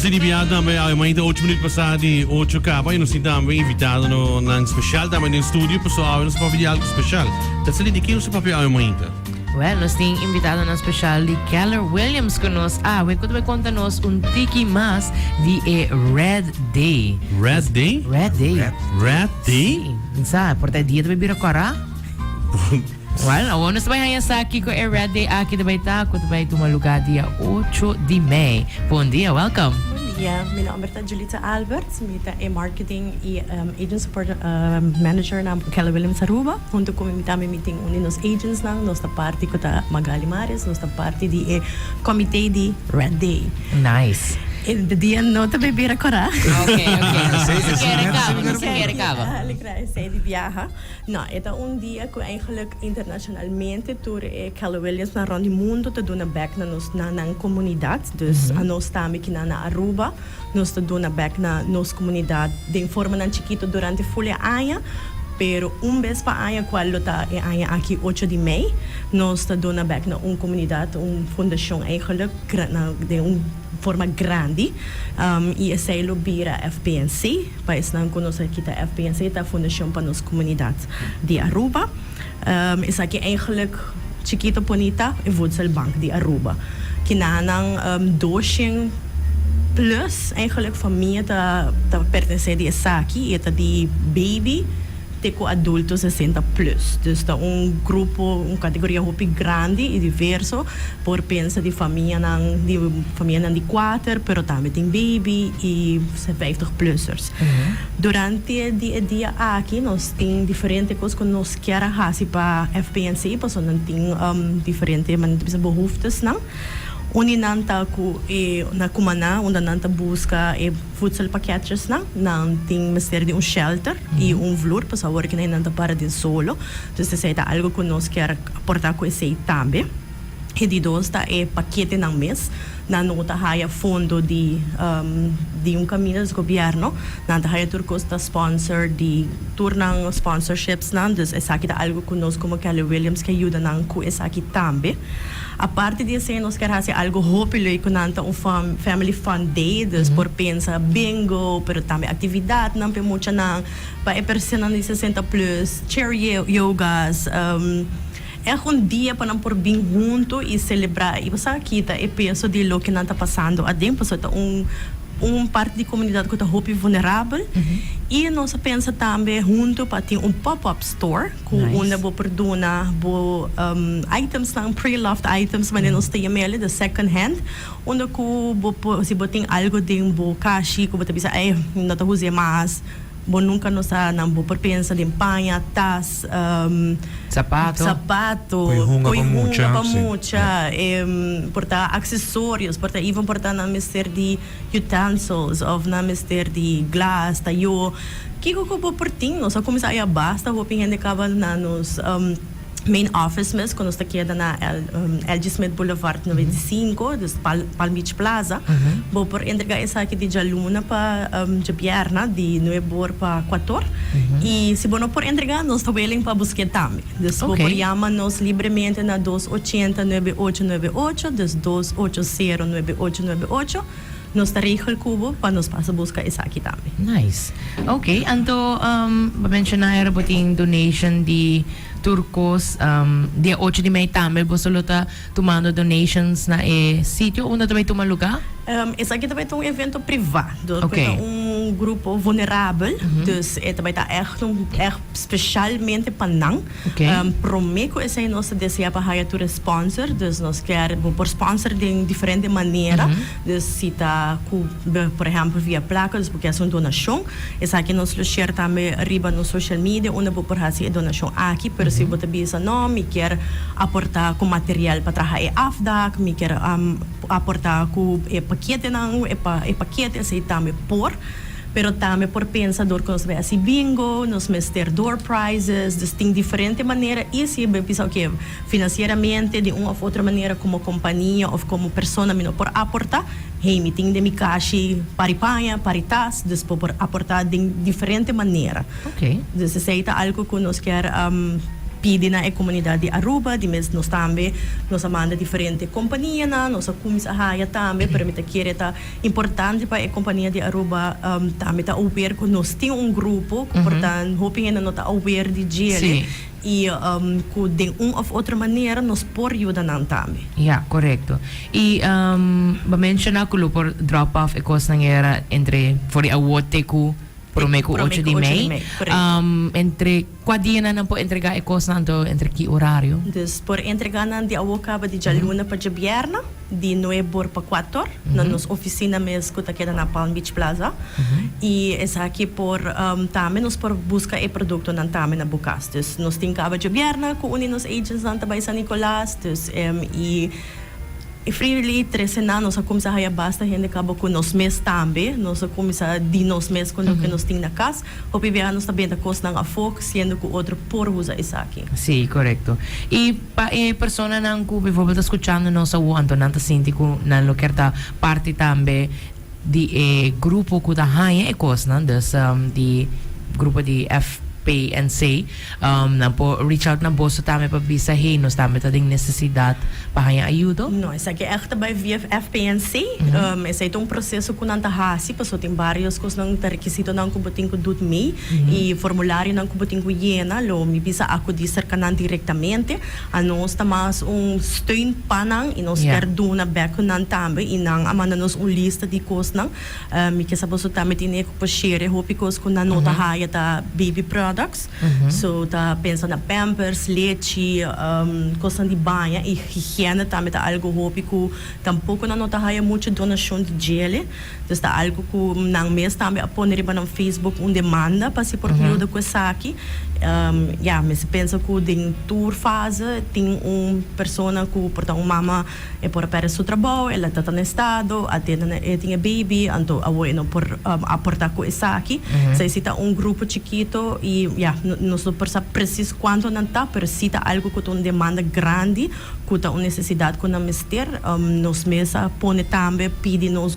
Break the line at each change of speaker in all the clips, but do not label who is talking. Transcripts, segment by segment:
Nos tin di bia tambe awe mainta 8 minuut pasa di 8 caba y nos tin tambe invitado no nan special tambe den studio paso awe nos papia di algo special. Ta sali di ken nos ta papia awe mainta?
Well, nos tin invitadonan special di Keller Williams cu nos awe cu ta bay conta nos un tiki mas di e Red Day.
Red Day?
Red Day.
Red Day?
Si. Sa, por ta e dia ta bay bira cora. Well, awor nos ta bay haña sa kico e Red Day aki ta bay ta, cu ta bay tuma lugar dia ocho di mei. Bon dia, welcome.
Bon dia, mi nomber ta Julita Alberts, mi ta e marketing y agent support manager na Keller Williams Aruba. Hunto cu mi tambe mi tin un di nos agentsnan, nos ta parti cu ta Magali Maris, nos ta parti di e comite di Red Day.
Nice.
E dia no ta bay bira cora.
Ok, ok. No se kere caba, no se kere caba.
Esey di biaha. No, e ta un dia cu eigenlijk internacionalmente tur e Keller Williamsnan rond di mundo ta duna bek na nos, na nan comunidad. Dus anos tambe kinan na Aruba. Nos ta duna bek na nos comunidad den formanan chikito durante full e aña, pero un bes pa aña, cual lo ta e aña aki ocho di mei, nos ta duna bek na un comunidad, un fundacion eigenlijk, den un forma grandi, y esey lo bira FPNC. Pa esnan cu no sa ki ta FPNC, ta Fundacion pa Nos Comunidad di Aruba. Esaki eigenlijk chikito poni ta e voedselbank di Aruba. Kinanan doshen plus eigenlijk famia ta ta pertenece di esaki y e ta di baby te cu adulto 60 plus. Dus ta un grupo, un categoria hopi grandi y diverso. Por pensa di famianan di famianan di cuater pero tambe tin baby y 50 plussers. Durante di e dia aki nos tin diferente cos cu nos kier a haci pa FPNC pasobra nan tin diferente manera di bisa behoeftesnan. Un di nan ta cu e na Cumaná unda nan ta busca e voedselpakketjesnan nan tin mester di un shelter y un vloer pasobra awor ki nan ta para den solo. Dus esey ta algo cu nos kier aporta cu esey tambe. E di dos ta e paketenan mes. Nan no ta haya fondo di di un caminda dus gobierno. Nan ta haya tur cos ta sponsor di tur nan sponsorshipsnan. Dus esaki ta algo cu nos como Keller Williams ke yuda nan cu esaki tambe. Aparte di esey nos kier haci algo hopi leuk cu nan ta un family fun day. Dus por pensa bingo pero tambe actividadnan pa e muchanan, pa e personanan di 60 plus, chair yogas. Echt un dia pa nan por bin hunto y celebra y bo sa kita e peso di loke nan ta pasando aden pasobra ta un un parti di comunidad cu ta hopi vulnerabel y nos a pensa tambe hunto pa tin un pop up store cu unda bo por duna bo itemsnan pre-loved items manera nos ta yam'el de second hand unda cu bo por si bo tin algo den bo kashi cu bo ta bisa ey mi no ta us'e mas. Bo nunca no sa nan bo por pensa den paña, tas,
Zapato.
zapato,
Koe hunga
koe
pa mucha,
hunga pa
sí.
mucha, por ta accesorios, por ta even por ta nan mester di utensils of nan mester di glas, tayo. Kico cu bo por tin? Nos a cuminsa haya basta hopi hende caba na nos main office mes cu nos ta keda na LG Smith Boulevard 95, dus Palm Beach Plaza. Bo por entrega esaki di djaluna pa djabierna di nuebe or pa cuator. Y si bo no por entrega nos ta willing pa busque tambe. Dus bo por yama nos libremente na 280 9898, dus 280 9898. Nos ta regel cu bo pa nos pasa busca esaki tambe.
Nice. Ok, anto bo menciona era bo tin donation di tur cos. Dia ocho di mei tambe boso lo ta tumando donations na e sitio unda ta bay tuma lugar?
Esaki ta bay ta un evento priva. Door cu ta un grupo vulnerabel. Dus e ta bay ta echt un echt specialmente pa nan. Prome cu esey nos ta desea pa haya tur e sponsor, dus nos kier bo por sponsor den diferente manera, dus si ta cu por ehempel via placa, dus bo kier haci un donacion, esaki nos lo share tambe riba nos social media unda bo por haci e donacion aki, pero si bo ta bisa no mi kier aporta cu material pa traha e afdak, mi kier aporta cu e paketenan, e pakete esey tambe por. Pero tambe por pensa dor cu nos ta bay haci bingo, nos mester door prizes, dus tin diferente manera y si bo bisa oke financieramente di un of otro manera como compania of como persona mi no por aporta, hey mi tin den mi cashi pari paña, pari tas, dus bo por aporta den diferente manera. Dus esey ta algo cu nos kier. pidi na e comunidad di Aruba, di mes nos tambe nos a manda diferente companianan, nos a cuminsa haya tambe, pero mi ta kere ta importante pa e compania di Aruba tambe ta aware cu nos tin un grupo cu por ta hopi hende no ta aware di djele y cu den un of otro manera nos por yuda nan tambe.
Ya, corecto. Y bo menciona cu lo por drop off e cosnan era entre for di awor te cu prome cu ocho di mei. Entre cua dianan nan por entrega e cosnan anto entre ki horario?
Dus por entrega nan di awor caba di djaluna pa djabierna di nuebe or pa cuater na nos oficina mes cu ta keda na Palm Beach Plaza. Y esaki por tambe nos por busca e productonan tambe na bo cas. Dus nos tin caba djabierna cu un di nos agentsnan ta bay San Nicolas dus y E freely trese nan nos a cuminsa haya basta hende caba cu nos mes tambe. Nos a cuminsa di nos mes cu loke nos tin na cas. Hopi biaha nos ta benta cosnan afo siendo cu otro por usa esaki.
Sí, corecto. Y pa e personanan cu bijvoorbeeld ta scuchando nos awo anto nan ta sinti cu nan lo kier ta parti tambe di e grupo cu ta haña e cosnan, dus di grupo di FPNC, nan por reach out na boso tambe pa bisa, hey, nos tambe ta den necesidad pa haña ayudo?
No, esaki echt ta bay via FPNC. Esey ta un proceso cu nan ta haci, pasobra tin varios cosnan, ta requisitonan cu bo tin cu doet mee y formularionan cu bo tin cu yena. Lo mi bisa acudi cerca nan directamente. Anos ta mas un steun pa nan y nos kier duna bek cu nan tambe y nan a manda nos un lista di cosnan. Mi ke sa boso tambe tene cu por share hopi cos cu nan no ta haya ta baby products. So ta pensa na pampers, lechi, cosnan di baña y higiene tambe ta algo hopi cu tampoco nan no ta haya mucho donacion di djele. Dus ta algo cu nan mes tambe a pone riba nan Facebook un demanda pa si por yuda cu esaki. Ya, mester pensa cu den tur fase tin un persona cu por ta un mama e por a perde su trabou, el a ta na estado, a tene na e tin e baby, anto awor e no por aporta cu esaki. Esei si ta un grupo chikito y ya, nos no por sa precies cuanto nan ta, pero si ta algo cu ta un demanda grandi. Ku ta un nesesidat ku nan mester. Nos mes a pone tambe pidi nos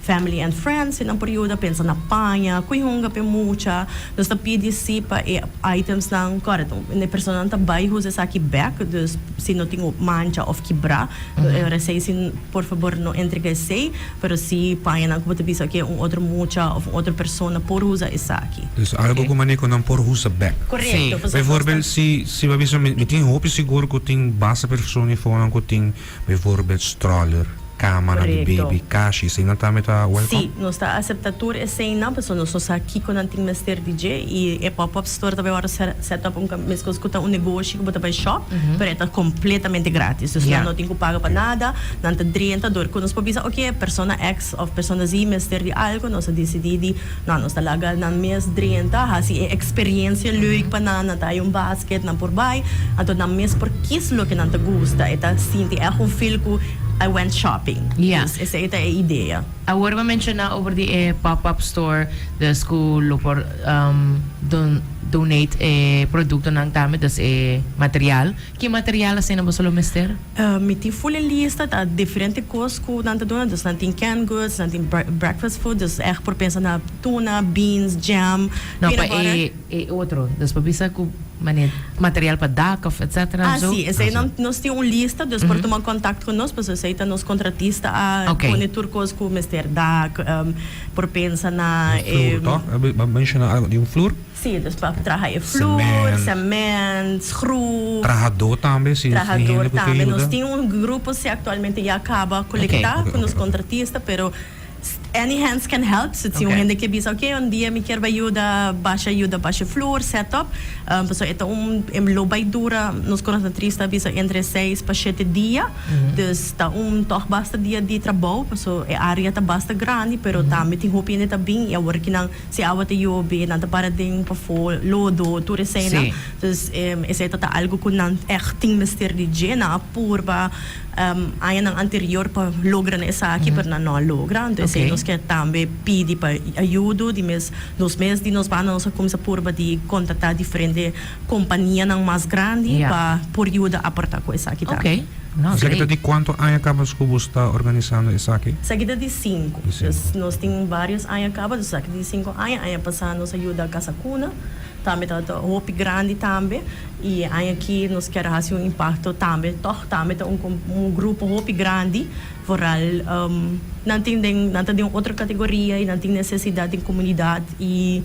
family and friends si nan por yuda, pensa na paña, ku hunga p'e mucha. Nos ta pidi si pa e itemsnan kòrèt e personanan ta bai usa esaki bèk, dus si no tin mancha òf kibrá, ora esei si por fabor no entrega esei, pero si pañanan ku bo ta bisa oke un otro mucha òf un otro persona por usa esaki.
Dus algo ku manera ku nan por usa bèk.
Korekto.
Bijvoorbeeld si si bo a bisa mi tin hopi sigur ku tin basta persona eifonan ku tin bijvoorbeeld stroller, kamanan di baby, kashi, eseinan tambe ta welkom?
Si, nos ta asepta tur eseinan pasobra nos no sa kiko nan tin mester di dje i e pop up store ta bai wòrdu set up un meskos ku ta un negoshi ku bo ta bai shop pero e ta kompletamente gratis dus nan no tin ku paga pa nada, nan ta drenta dor ku nos por bisa oke persona X òf persona Z mester di algu nos a disidí di Nan nos ta laga nan mes drenta, hasi e experiencia leuk pa nan, nan ta hay un basket, nan por bay, anto nan mes por kies loke nan ta gusta, e ta sinti echt un feel cu I went shopping. Dus esey ta e idea.
Awor bo a menciona over di e pop-up store, dus cu lo por donate e productonan tambe, dus e material. Ki material asina boso lo mester?
Mi tin full e lista, ta diferente kos ku nan ta duna, dus nan tin canned goods, nan tin breakfast food, dus echt por pensa na tuna, beans, jam,
No,
peanut
pa
butter.
e e otro, dus pa bisa ku mane material pa dak of etcetera
Ah,
zo.
si, esei nan nos tin un lista, dus por tuma kontakt ku nos, pasobra esei ta nos kontratista a pone tur kos ku mester dak, por pensa na
Un flur,
e.
toch? Bo a menshona algo di un flur?
Sí, dus pa traha e flur, cement, schroef.
Trahadó tambe, si tin
Trahador
hende ku ke
tambe.
yuda.
Nos tin un grupo si actualmente ya caba colecta cu nos contratista, pero any hands can help. Si tin un hende ke bisa, ok, un dia mi kier bai yuda basha yuda basha flur, set up. Pasobra e ta un, e lo bai dura, nos contratrista a bisa entre seis pa shete dia. Dus ta un tog basta dia di trabou, pasobra e area ta basta grandi, pero tambe tin hopi hende ta bin y awor ki nan. Si awa ta yobe, nan ta para den pafó, lodo, tur eseinan. Dus esei ta ta algu ku nan ègt tin mester di dje. Nan a purba añanan anterior pa logra na esaki, pero nan no a logra. Anto esei nos ke tambe pidi pa ayudo di mes nos mes di nos banda. Nos a kuminsá purba di kontaktá diferente kompanianan mas grandi pa por yuda aportá ku esaki tambe.
Esaki ta di kuantu aña kaba ku bo sta organisando esaki?
Esaki ta di sinku.
Di sinku.
Nos tin varios aña kaba, dus esaki di sinku aña. Aña pasá nos a yuda Casa Cuna. Tambe ta hopi grandi tambe y aki nos kier haci un impacto tambe, toch tambe ta un grupo hopi grandi, vooral nan tin den nan ta den otro categoria y nan tin necesidad den comunidad y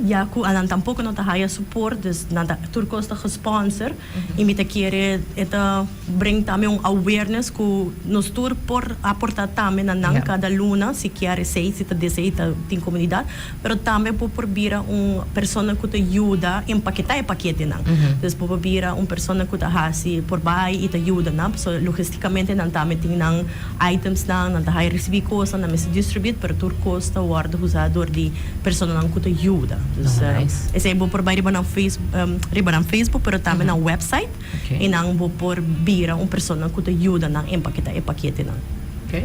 ya cu nan tampoco no ta haya support, dus nan ta tur cos ta gesponsor y mi ta kere e ta bring tambe un awareness cu nos tur por aporta tambe na nan cada luna si kier esey, si ta desey ta tin comunidad, pero tambe bo por bira un persona cu ta yuda empaketa e paketenan. Dus bo por bira un persona cu ta haci por bay y ta yuda nan, pasobra logisticamente nan tambe tin nan itemsnan, nan ta haya ricibi cosnan, nan mester distribui, pero tur cos ta wordo usa door di personanan cu ta yuda. Dus esey bo por bay riba nan riba nan Facebook, pero tambe nan website y nan bo por bira un persona cu ta yuda nan empaketa e paketenan.
Okay.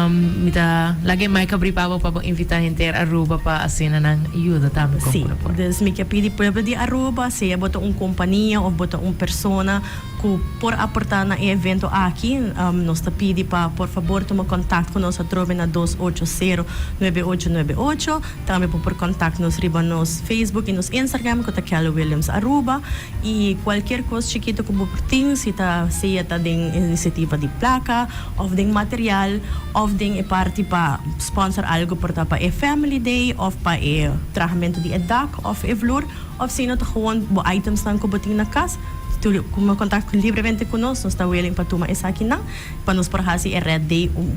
Mi ta laga e mic abri pa bo pa bo invita henter Aruba pa asina nan yuda tambe con
Sí,
cu no por.
Dus mi ke pidi pueblo di Aruba, sea bo ta un compania of bo ta un persona cu por aporta na e evento aki, nos ta pidi pa por fabor tuma contact cu nos atrobe na 280 9898. Tambe bo por contact nos riba nos Facebook y nos Instagram cu ta Keller Williams Aruba. Y cualkier cos chikito cu bo por tin, si ta sea ta den iniciativa di placa of den material of den e parti pa sponsor algo por ta pa e Family Day of pa e trahamento di e dak of e vloer of sino ta gewoon bo itemsnan cu bo tin na cas, tuma contacto libremente cu nos, nos ta willing pa tuma esakinan pa nos por haci e Red Day un.